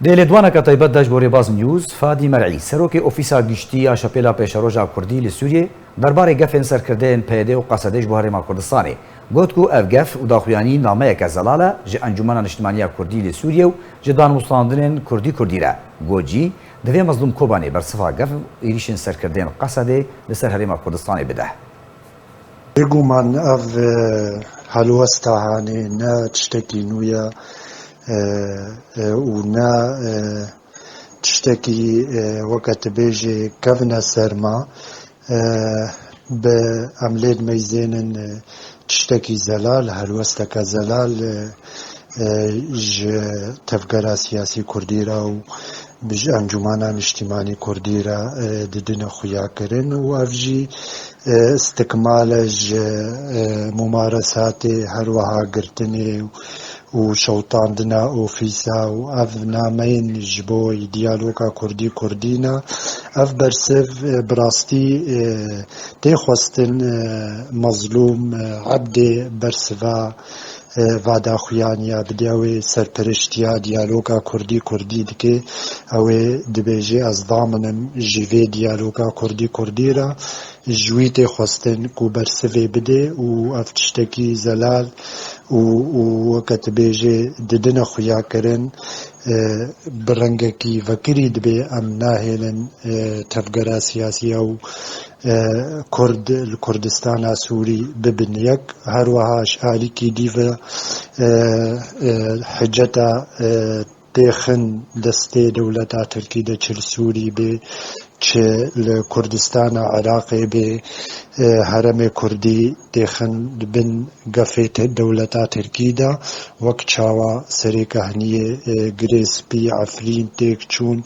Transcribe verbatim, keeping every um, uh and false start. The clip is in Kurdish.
Dê lêdwaneke taybet de ji bo Rêbaz News, Fadî Mer'î, Serokê Ofîsa Giştî ya Şepêla Pêşeroja Kurdî li Sûriyê, derbarê gefên serkirdeyên P Y D û Qesedê ji bo Herêma Kurdistanê, got ku ev gef û daxuyanî nameyeke zelal e ji Encûmena Niştimanî ya Kurdî li Sûriyê û ji danûstandinên Kurdî Kurdî re. Got jî, divê Mezlûm Kobanê bersiva gef û êrîşên serkirdeyên Qesedê li ser Herêma Kurdistanê bide. Bêguman ev, e, helwesta hanê ne tiştekî nû ye, e, e, û ne, e, tiştekî, e, weke tu bêjê kevne ser me. E, bi em lê dimeyzênin, e, tiştekî zelal, helwesteke zelal, e, e, ji tevgera siyasî kurdî re û bi ji Encûmana Niştîmanî Kurdî re, e, didine xuyakirin û ev jî, e, istikmal e ji, e, mumaresatê her wiha girtinê û şewitandina ofîsa û ev nameyên ji bo diyaloga Kurdî Kurdî ne. Ev bersiv, e, bi rastî, e, tê xwestin, e, Mezlûm, e, Ebdê bersiva, e, va daxuyaniya bide, ew ê serperiştiya diyaloga Kurdî Kurdî dike. Ew ê dibêje, ez daminim ji vê diyaloga Kurdî Kurdî re ji wî tê xwestin ku bersivê bide û ev tiştekî zelal û, û weke tu bêjê didine xuyakirin, e, bi rengekî vekirî dibê em nahêlin, e, tevgera siyasî ew, e, Kurd li Kurdistana Sûrî bibin yek. Her wiha ji alîkî dî ve, e, e, hiceta, e, têxin destê dewleta Tirkî de çi li Sûrî bê, çi li Kurdistana Iraqê bê, e, herêmê Kurdî têxin di bin gefê te-, dewleta Tirkî de, wek çawa serê kehniyê, e, Girê Spî Efrîn têk çûn.